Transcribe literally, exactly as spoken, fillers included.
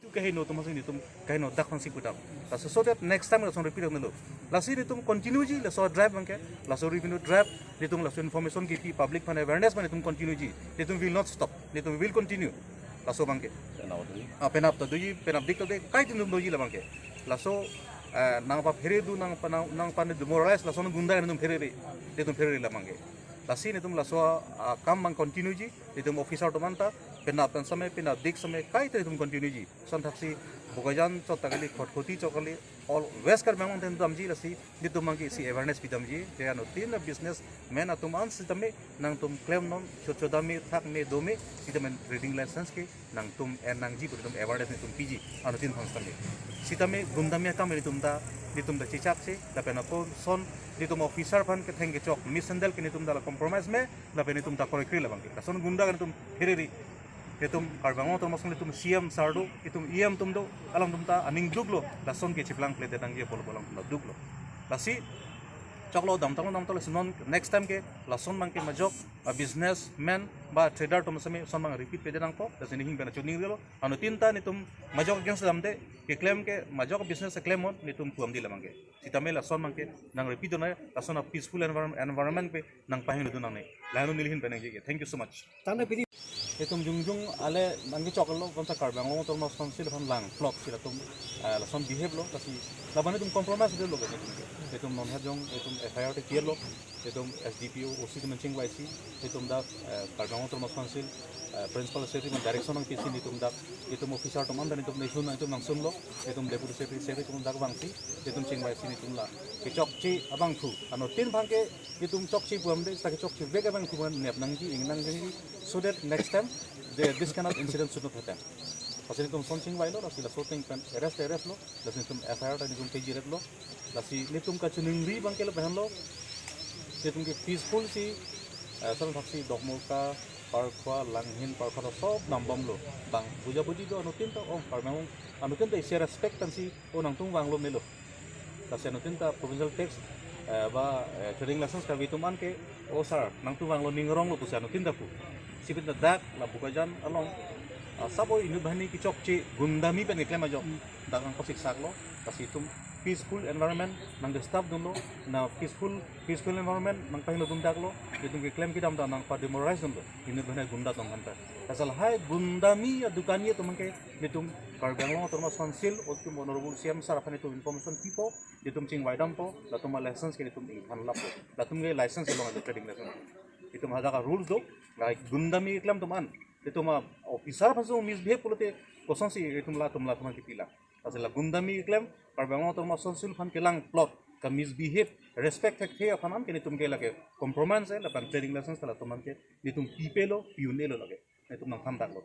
Kaheno atum aphansi netum kaheno dak aphansi pudam. Laso so that next time lason repeat nanglo. Lasi netum continue ji, laso drive abangke, laso revenue drive, netum laso information kipi public aphan awareness abang netum continue ji. Netum will not stop. Netum will continue. Laso abangke. Penap ta doji. Ah, penap ta doji, penap dik ta doji, kaike netum doji la abangke. Laso, eh, nangpaphere do, nangpa-, nang, nangpa-demoralize, lason gunda netum pherere. Netum pherere la abangke. Lasi netum laso, ah, kam abang continue ji, netum officer atum anta, penap pen same, penap dik same, kaike netum continue ji. Lason thaksi Bokajan chot ta kali, Khatkhati chot kali, all West Karbi Anglong atum damji, lasi netum abangke isi awareness pidamji, je anuttin a-businessman atum an sitame nangtum klemnon, chot chodame, thakme, dome, sitame trading license ke nangtum en nangji pu netum awareness netum piji, anuttin aphan sitame. Sitame gundami akam netum ta, netum ta chechakche, lapen ako son, netum officer aphan ketheng kechok, mishandle ke netum ta la compromise me, lapen netum ta kroikre la abangke. Lason gunda ke netum pherere. Netum Karbi Anglong Autonomous Council netum C M sir do, netum E M atum do, alangtum ta aning duklo, lason ke chiplang kle detangji apotlo alangtum ta duklo. Lasi, choklo, damtanglo, damtanglo, si non next time ke, lason abangke majok, a-businessman ba trader atum same son abang repeat pe detangpo, lasi nening pen achuning rilo, anuttin ta netum majok against damde, keklem ke majok business klemnon, netum puamdi la abangke. Sitame lason abangke nang repeat donai, lason a-peaceful environ-, environment pe nangpahingno dun nangne. Lahelo neli ahin pen nangji ke. Thank you so much. Tangte pini. Netum jongjong ale nangkechoklo, konta Karbi Anglong Autonomous Council aphan langplot si latum, eh, lason behave lo, lasi labang netum compromise lo ke netum ke. Netum non hajong, netum F I R ta clear lo, netum S D P O, O C atum chingvaisi, netum dak, eh, Karbi Anglong Autonomous Council, eh, Principal Secretary atum direction nangpisi netum dak, netum officer atum anta netum nangsun, netum nangsunlo, netum Deputy Secretary, Secretary atum dak vangsi, netum chingvaisi netum la kechokche abangphu. Anuttin abangke netum chokche puamde, seta kechokche vek abangphu nep nangji, ing nangjiji, so that next time the, this kind of incident should not happen. Lasi netum son chingvailo, lasi laso ateng pen arrest arrest lo, lasi netum F I R ta netum P G ret lo, lasi netum kachiningri abangke lapu-an lo, netum ke peaceful si, eh, lason thaksi Dokmoka, Parkhua, Langhin, Parkhua ta sob nambomlo. Bang bujabuji do anuttin ta, oh, Karbi Anglong, anuttin ta isi respect pensi, oh, nangtum vanglo melo. Lasi anuttin ta provincial tax, eh, ba, eh, trading license kave atum an ke, oh sir, nangtum vanglo, ning ronglo pusi anuttin ta pu. Sipin ta dak la Bokajan along, ah, sabo inut banghini kechokche gundami pen keklem ajok. Dak nangpasiksak lo, lasi itum peaceful environment nang disturb dunlo, na peaceful, peaceful environment nangpahingno dun daklo, itum keklem kedam ta nangpa-demoralize dunlo, inut banghini gunda atum aphan ta. Lasi lahai gundami adukan atum abangke, itum Karbi Anglong Autonomous Council, itum Honorable C M sir aphan itum information pipo, itum chingvai dampo, latum a-license ke itum ingthan lapo. Latum ke license along alo trading license. Itum hadak a-rules do, lahai gundami keklem atum an. Itum a-officer aphan si misbehave pulote kosonsi itum latum latum aphan kipi lang. Lasi la gundami keklem, Karbi Anglong Autonomous Council aphan kelangplot, ka-misbehave, respect thekthe aphan an ke netum ke lake compromise, lapen trading license ta latum an ke netum pipelo, pi-un-elo lake. Netum nangthan daklo.